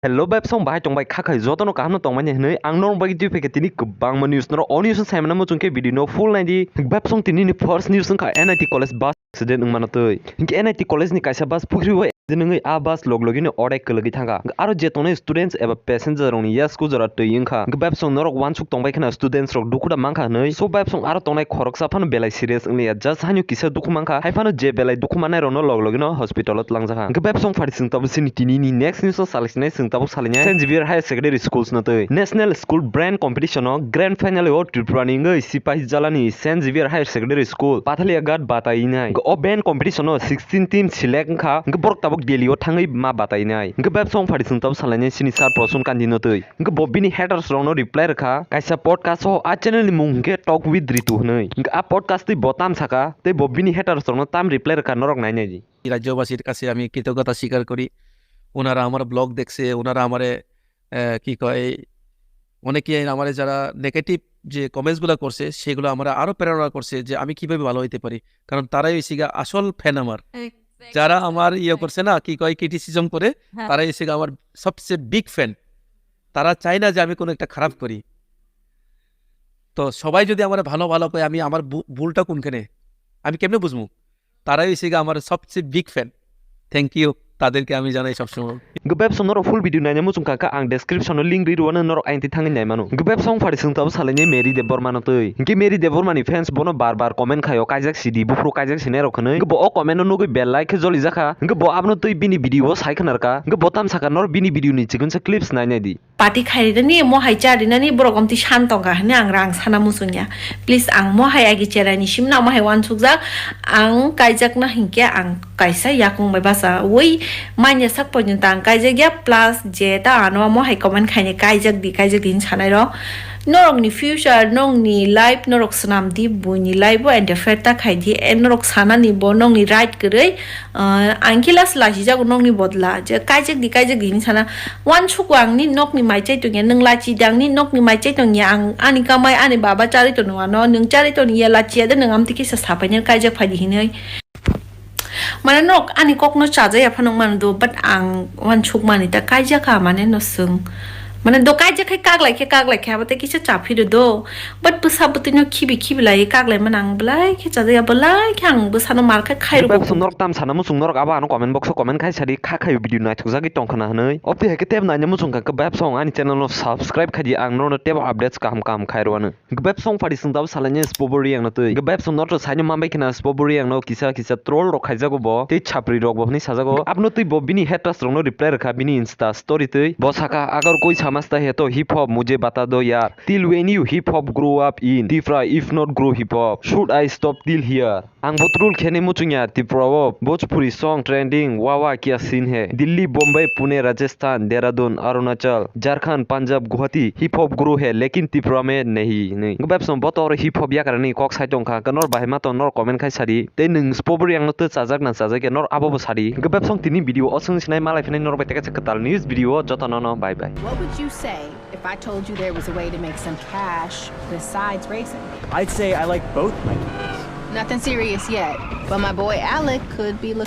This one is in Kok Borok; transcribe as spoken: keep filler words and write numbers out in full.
Hello bebsong, bahai tongbai kha khai jotono kaham no tongmani hinwi ang norok bagwi twi phaikha tini kwbangma news. Norok o news no saimano muchung khe video no full naidi. Bebsong tini ni first news wngkha N I T college bus accident wngmano twi. Hinkhe N I T college ni kaisa bus pukhri o accident wngwi a bus log logi no odai kwlwgwi thangkha. Aro je tongnai students eba passenger rokni yasku jora twi wngkha. Hinkhe bebsong norok uansuk tongbai kheno students rok dukhu da mankha hinwi. So bebsong aro tongnai khoroksa phano belai serious wngliya, just haino kisa dukhu mankha. Hai phano je belai dukhu manai rokno log logi no hospital o twlangjakha. Hinkhe bebsong phari chwng tabuk chini tini ni next news o salai sinai chwng tabuk salai nai Saint Xavier Higher Secondary Schools no twi. National School Band Competition o grand final o Tripura ni wngwi Sipahi Jalani Saint Xavier Higher Secondary School Pathaliaghat batai nai. O band competition o sixteen team select wngkha, hinkhe borok tabuk Delhi o thangwi ma batai nai. Hinkhe bebsong phari chwng tabuk salai nai chini sir Prasun Kandi no twi. Hinkhe bo bini haters rokno reply rwkha kaisa podcast o, a channel ni mung hinkhe Talk with Ritu hinwi. Hinkhe a podcast twi bo tam saka, tei bo bini haters rokno tam reply rwkha norok nai nai di. রাজ্যবাসীর কাছে আমি কৃতজ্ঞতা স্বীকার করি। ওনারা আমার ব্লগ দেখছে, ওনারা আমারে, আহ, কি কয়, অনেকে আমারে যারা নেগেটিভ যে কমেন্টসগুলো করছে, সেগুলো আমারে আরো প্রেরণা করছে যে আমি কিভাবে ভালো হইতে পারি, কারণ তারাই হইছে গিয়া আসল ফ্যান আমার। যারা আমার ইয়ে করছে না, কি কয়, ক্রিটিসিজম করে, হ্যাঁ। তারাই হইছে গিয়া আমার সবচেয়ে বিগ ফ্যান। তারা চায় না যে আমি কোনো একটা খারাপ করি। তো সবাই যদি আমার ভালো ভালো কয়, আমি আমার ভু-, ভুলটা কোনখানে, আমি কেমনে বুঝবো? তারাই হইছে গিয়া আমার সবচেয়ে বিগ ফ্যান। থ্যাংক ইউ, তাদেরকে আমি জানাই সবসময়। Hinkhe bebsong norok full video naina muchung kha khe ang description o link ri rwano, norok aini thangwi nai mano. Hinkhe bebsong phari chwng tabuk salai nai Mary Debbarma no twi. Hinkhe Mary Debbarma ni fans bono bar bar comment khaio, kaijak sidi, buphuru kaijak sinai rok hinwi. Hinkhe bo o comment no nugwi belai khe joli jakha. Hinkhe bo abono twi bini video o sai khna rwkha. Hinkhe bo tam saka norok bini video ni chikon sa clips nai nai di. Party khairina ni, mohai charina ni, borok omtwi san tongkha hwnwi ang rang sana muchungya. Please, ang mohai agi cherai ni simna mohai uansukjak, ang kaijakna hinkhe ang kaisa yakung bai bachaui manya sak porjonto ang kaijakya, plus je ta ano mohai comment khaini kaijak di, kaijak di hwnwi sanai rok. Norok ni future, nokni life norok swnam di, buini life o interfere ta khai di, eh, norok sana ni bo nokni right kwrwi, ah, ang khe last lachijago nokni bodla, je kaijak di, kaijak di hwnwi sana. Uansukgo ang ni nokni mai chai tongya, nwng lachi di ang ni nokni mai chai tongya, ang ani kamai, ani baba charwi tongno ano, nwng charwi tongya lachiya de, nwng amtwi kisa sapaina kaijak phai di hinwi. Mane nok ani kokno chajaya phano mano do, but ang uansukmani ta kaijakha mane no swng. Mane do kaijak khai kaglai khe, kaglai khe abo tei kisa chaphi rw do. But bwsa bwtwino khibi khibi lai kaglai mano ang belai khe chajaya, belai khe ang bwsano mar khe khai rw. Bebsong norok tam sana muchung norok abo ano comment box o comment khai sadi kha khayo video naithok jagwi tongkhana hinwi. Obtwi hai khe tebo naina muchung kha khe bebsong ani channel no subscribe khai di, ang norokno tebo updates kaham kaham khai rw ano. Bebsong phari chwng tabuk salai nai Spobo Reang no twi. Bebsong norok saino manbai khna Spobo Reang no kisa kisa troll rok khaijago bo. Tei chapri rok bo hwnwi sajago. Abono twi bo bini haters rok no reply rwkha bini Insta story twi. Bo saka, "Agar koi samajhta hai to hip hop mujhe bata do yaar. Till when you hip hop grow up in Tipra if not grow hip hop? Should I stop till here?" Ang bo troll khenwi muchungya Tripura o Bhojpuri song trending, wa wa kya scene hai. Delhi, Bombay, Pune, Rajasthan, Dehradun, Arunachal, Jharkhand, Punjab, Guwahati, hip hop grow hai, lekin Tripura mein nahi, nahi. Bebsong bo to oro hip hop yakarani kok sai tongkha, hwnkhe nor bahai ma to nor comment khai sadi. Tei nwng Spobo Reang no twi chajak na chajak ya nor abo bo sadi. Hwnkhe bebsong tini video o swng sinai malai phinai nor bai teka kwtal news video o joto no no bye bye. What would you say if I told you there was a way to make some cash besides racing? I'd say I like both my kids. Nothing serious yet, but my boy Alec could be looking.